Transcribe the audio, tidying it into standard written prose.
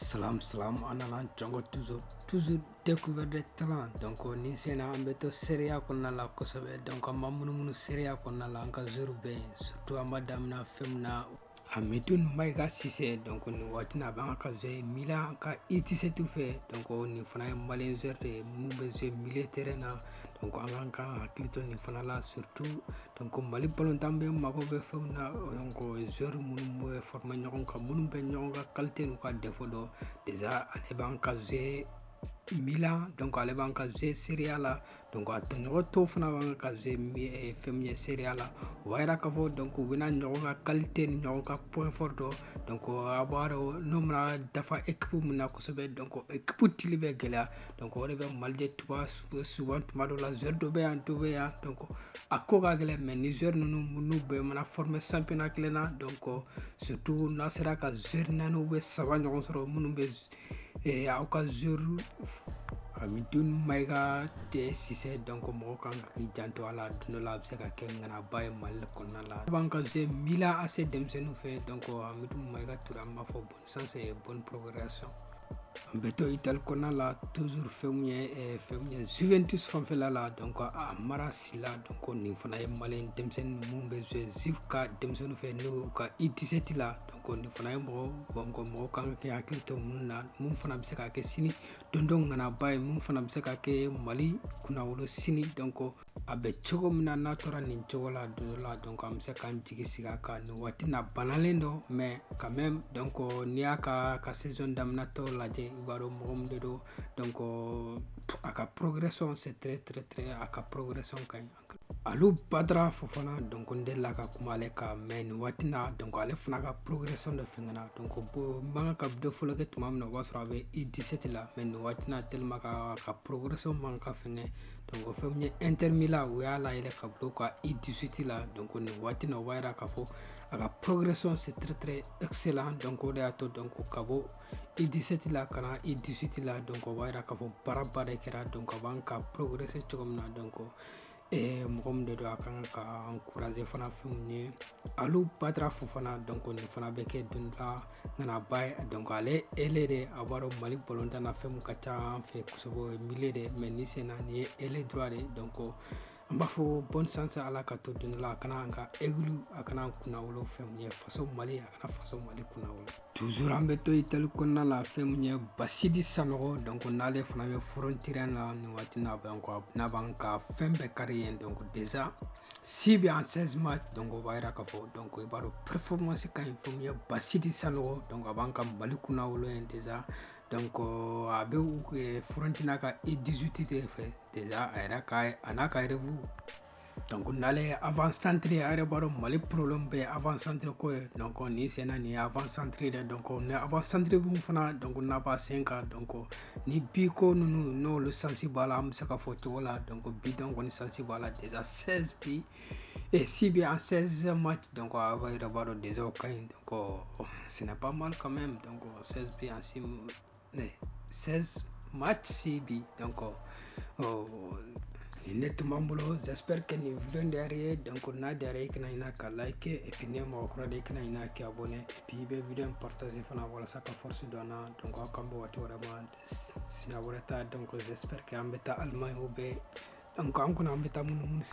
Salam salam, an nana jɔngɔ toujours toujours découverte de talent. Donc nin sen na, an bɛ to Serie A kɔnɔna la kosɛbɛ. Donc an b'an munumunu Serie A kɔnɔna la, an ka joueur bɛ yen, surtout an b'a daminɛ fɛn min na, Hamidou Maïga Cissé. Donc nin waati na, a b'an ka jouer Milan ka U17 fɛ. Donc nin fana ye malien joueur de ye mun bɛ jouer milieu terrain na. Donc an kan ka hakili to nin fana la, surtout donc Mali balontan bɛ mago bɛ fɛn min na, donc joueur minnu bɛ former ɲɔgɔn kan, minnu bɛ ɲɔgɔn ka qualité n'u ka défaut dɔn. Déjà ale b'an ka jouer Milan, donc ale b'an ka jouer Serie A la. Donc a tɔɲɔgɔn tɔw fana b'an ka jouer fɛn min ye Serie A la. O b'a yira k'a fɔ donc u bɛna ɲɔgɔn ka qualité ni ɲɔgɔn ka point fort dɔn. Donc a b'a dɔn n'o mana dafa équipe min na kosɛbɛ, donc équipe tili bɛ gɛlɛya. Donc o de bɛ Mali de tuba souvent, tuma dɔw la joueur dɔ bɛ yan, dɔ bɛ yan, donc a ko ka gɛlɛn. Mais ni joueur ninnu n'u bɛɛ mana former championnat kelen na, donc surtout n'a sera ka joueur naani ou bien saba ɲɔgɔn sɔrɔ minnu bɛ aw ka joueur Hamidou Maïga Cissé, donc mɔgɔ kan k'i janto a la. Don dɔ la, a bɛ se ka kɛ ŋanaba ye Mali kɔnɔna la. A b'an ka jouer Milan AC denmisɛnninw fɛ. Donc Hamidou Maïga Touré, an b'a fɔ bonne chance et bonne progression. An bɛ to Italie kɔnɔna la toujours, fɛn min ye Juventus fanfɛla la. Donc Amara Sila, donc nin fana ye malien denmisɛnnin mun bɛ jouer Juve ka denmisɛnninw fɛ, n'o ka U17 la. Donc nin fana ye mɔgɔ, donc mɔgɔ kan ka hakili to mun na, mun fana bɛ se ka kɛ sini don dɔ ŋanaba ye, mun fana bɛ se ka kɛ Mali kunnawolo sini. Donc a bɛ cogo min na, n'a tora nin cogo la, don dɔ la, donc an bɛ se k'an jigi sigi a kan. Nin waati na, banalen don, mais quand même, donc n'i y'a ka saison daminɛtɔ lajɛ, i b'a dɔn mɔgɔ min de don. Donc a ka progression, c'est très très très, a ka progression ka ɲi. Alu Badara Fofana, donc n delila ka kuma ale kan, mais nin waati na, donc ale fana ka progression dɔ fɛngɛna. Donc n b'an ka vidéo fɔlɔ kɛ tuma min na, o b'a sɔrɔ a bɛ U17 la, mais nin waati na, tellement ka progression man ka fɛngɛ, donc fɛn min ye Inter Milan, u y'a layɛlɛ ka bila u ka U18 la. Donc nin waati na, o b'a yira k'a fɔ a ka progression, c'est très très excellent. Donc o de y'a to, donc ka bɔ U17 la ka na U18 la, donc o b'a yira k'a fɔ baaraba de kɛra. Donc a b'an ka progresser cogo min na, donc mɔgɔ min de don, a kan ka encourager fana. Fɛn min ye Alu Badara Fofana, donc nin fana bɛ kɛ don dɔ la ŋanaba ye. Donc ale ailier de, a b'a dɔn Mali balontan na, fɛn min ka ca an fɛ kosɛbɛ, o ye milieu de, mais nin sen na, nin ye ailier droit de. Donc an b'a fɔ bonne chance, Ala ka to don dɔ la a kana an ka aigle, a kana an kunnawolo. Fɛn min ye faso Mali, a kana faso Mali kunnawolo. Toujours an bɛ to Italie kɔnɔna la. Fɛn min ye Basidi Sanogo, donc n'ale fana bɛ Fiorentina la nin waati na, donc n'a b'an ka fɛn bɛɛ kari yen. Donc déjà 6 buts en 16 match, donc o b'a yira k'a fɔ, donc i b'a dɔn performance ka ɲi. Fɛn min ye Basidi Sanogo, donc a b'an ka Mali kunnawolo yen déjà. Donc a bɛ Fiorentina ka U18 de fɛ déjà, a yɛrɛ ka a n'a ka rêve. Donc n'ale ye avant centre, a yɛrɛ b'a dɔn Mali problème bɛ avant centre ko ye. Donc nin sen na, nin ye avant centre de. Donc ni avant centre mun fana, donc n'a b'a sen kan, donc ni but ko ninnu, n'olu chance b'a la, an bɛ se ka fɔ cogo la. Donc bidon kɔni chance b'a la déjà, 16 buts et 6 buts en 16 match. Donc a yɛrɛ b'a dɔn déjà o ka ɲi. Donc ce n'est pas mal quand même. Donc 16 buts en 6, 16 match, 6 buts. Donc nin ne tun b'an bolo. J'espère que nin vidéo in diyara ye. Donc n'a diyara, i kana ɲinɛ ka like, et puis ni ye mɔgɔ kura de ye, i kana ɲinɛ k'i abonné, et puis i bɛ vidéo in partager fana walasa ka force don an na. Donc aw k'an bɛn waati wɛrɛ ma, siɲɛ wɛrɛ ta. Donc j'espère que an bɛ taa Allemagne ou bien, donc an kɔni an bɛ taa munumunu.